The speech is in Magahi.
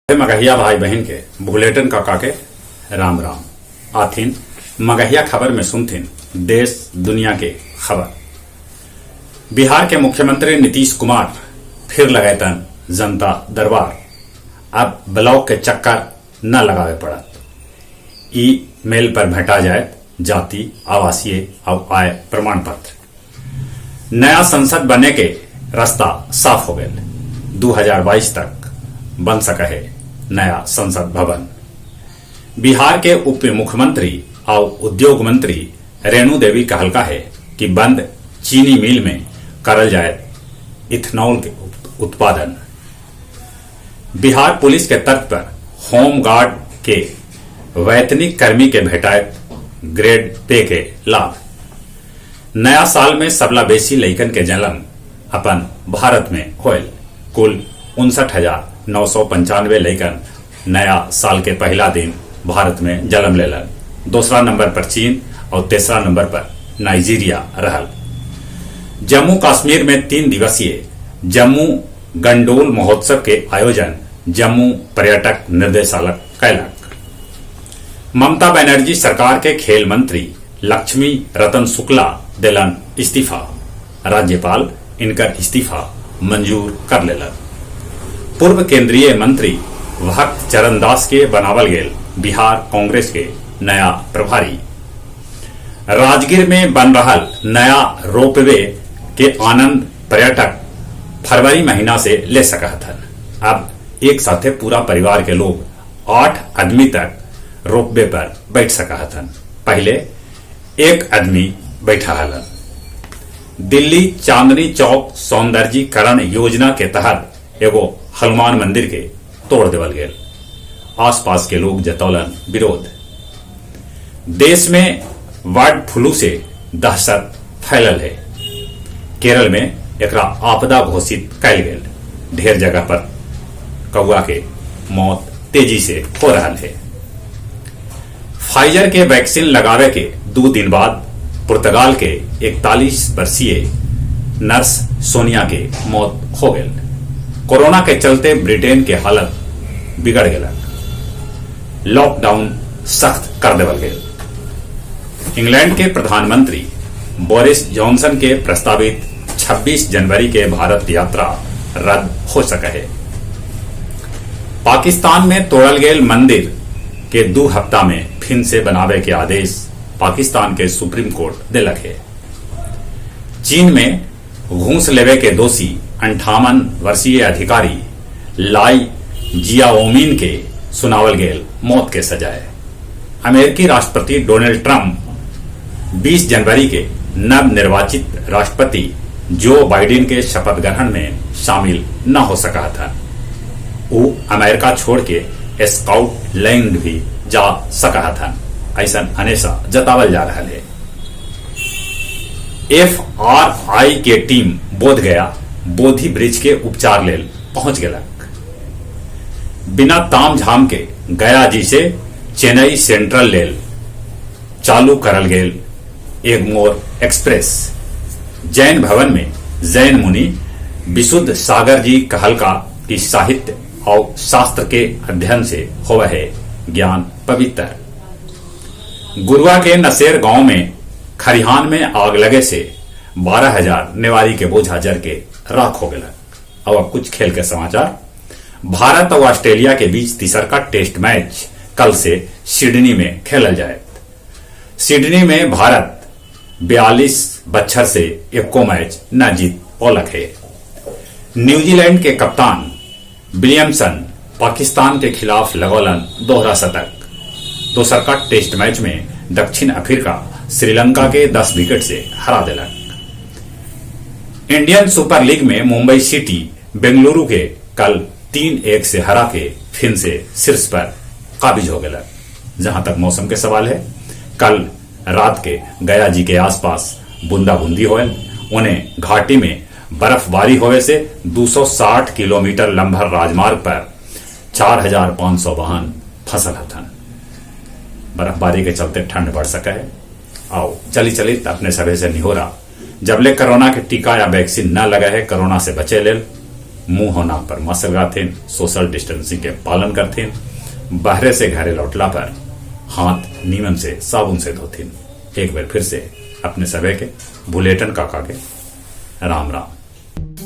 मगहिया भाई बहिन के भुलेटन काका के राम राम। आथिन मगहिया खबर में सुनथिन देश दुनिया के खबर। बिहार के मुख्यमंत्री नीतीश कुमार फिर लगैतन जनता दरबार। अब ब्लॉक के चक्कर न लगावे पड़त। ई मेल पर भेंटा जायत जाति, आवासीय और आय प्रमाण पत्र। नया संसद बने के रास्ता साफ हो गए। 2022 तक बन सका है नया संसद भवन। बिहार के उप मुख्यमंत्री और उद्योग मंत्री रेणु देवी कहलका है कि बंद चीनी मिल में करल जाए इथेनॉल के उत्पादन। बिहार पुलिस के तर्ज पर होमगार्ड के वैतनिक कर्मी के भेटायत ग्रेड पे के लाभ। नया साल में सबला बेसी लइकन के जन्म अपन भारत में होयल। कुल 59,995 लइकन नया साल के पहला दिन भारत में जन्म लेलन। दूसरा नंबर पर चीन और तीसरा नंबर पर नाइजीरिया रहल। जम्मू कश्मीर में 3 दिवसीय जम्मू गंडोल महोत्सव के आयोजन जम्मू पर्यटक निर्देशालय कैलक। ममता बनर्जी सरकार के खेल मंत्री लक्ष्मी रतन शुक्ला देलन इस्तीफा। राज्यपाल इनकर इस्तीफा मंजूर कर लेलन। पूर्व केंद्रीय मंत्री भक्त चरण दास के बनावल गेल बिहार कांग्रेस के नया प्रभारी। राजगीर में बन रहा नया रोपवे के आनंद पर्यटक फरवरी महीना से ले सकत हन। अब एक साथे पूरा परिवार के लोग 8 आदमी तक रोपवे पर बैठ सकत हन। पहले 1 आदमी बैठा हलन। दिल्ली चांदनी चौक सौंदर्यीकरण योजना के तहत एगो हनुमान मंदिर के तोड़ देवल गेल। आसपास के लोग जतौलन विरोध। देश में बर्ड फ्लू से दहशत फैलल है। केरल में एकरा आपदा घोषित कैल गेल। ढेर जगह पर कौआ के मौत तेजी से हो रहा है। फाइजर के वैक्सीन लगावे के 2 दिन बाद पुर्तगाल के 41 वर्षीय नर्स सोनिया के मौत हो गई। कोरोना के चलते ब्रिटेन के हालत बिगड़ गया। लॉकडाउन सख्त कर देवल गया। इंग्लैंड के प्रधानमंत्री बोरिस जॉनसन के प्रस्तावित 26 जनवरी के भारत यात्रा रद्द हो सके है। पाकिस्तान में तोड़ल गेल मंदिर के 2 हफ्ता में फिर से बनावे के आदेश पाकिस्तान के सुप्रीम कोर्ट दिलक है। चीन में घूस लेवे के दोषी 58 वर्षीय अधिकारी लाई जियाओमिन के सुनावल गेल मौत के सजाए। अमेरिकी राष्ट्रपति डोनाल्ड ट्रंप 20 जनवरी के नव निर्वाचित राष्ट्रपति जो बाइडेन के शपथ ग्रहण में शामिल न हो सका था। वो अमेरिका छोड़ के स्कॉटलैंड भी जा सका था, ऐसा अनेसा जतावल जा रहा है। FRI के टीम बोध गया बोधि ब्रिज के उपचार लेल पहुंच गलक। बिना ताम झाम के गया जी से चेन्नई सेंट्रल लेल चालू करल गेल एगमोर एक्सप्रेस। जैन भवन में जैन मुनि विशुद्ध सागर जी कहलका कि साहित्य और शास्त्र के अध्ययन से होवे है ज्ञान पवित्र। गुरुआ के नसेर गांव में खरिहान में आग लगे से 12,000 नेवारी के बोझा जर के राख हो गया। और अब कुछ खेल के समाचार। भारत और ऑस्ट्रेलिया के बीच तीसर का टेस्ट मैच कल से सिडनी में खेलल जाए। सिडनी में भारत 42 बच्छर से एको मैच न जीत पौलक है। न्यूजीलैंड के कप्तान विलियमसन पाकिस्तान के खिलाफ लगौलन दोहरा शतक। दोसर का टेस्ट मैच में दक्षिण अफ्रीका श्रीलंका के 10 विकेट से हरा दिलक। इंडियन सुपर लीग में मुंबई सिटी बेंगलुरु के कल 3-1 से हरा के फिर से शीर्ष पर काबिज हो गया। जहां तक मौसम के सवाल है, कल रात के गया जी के आसपास बूंदा बूंदी होयल। उन्हें घाटी में बर्फबारी होवे से 260 किलोमीटर लंबा राजमार्ग पर 4,500 वाहन फसल हथन। बर्फबारी के चलते ठंड बढ़ सके है। आओ चली चली अपने सभे से निहोरा, जबले कोरोना के टीका या वैक्सीन न लगे है, कोरोना से बचे लेल मुंह और नाक पर मास्क लगाथिन, सोशल डिस्टेंसिंग के पालन करथिन, बाहरे से घरे लौटला पर हाथ नीमन से साबुन से धोथिन। एक बार फिर से अपने सभे के भुलेटन काका के राम राम।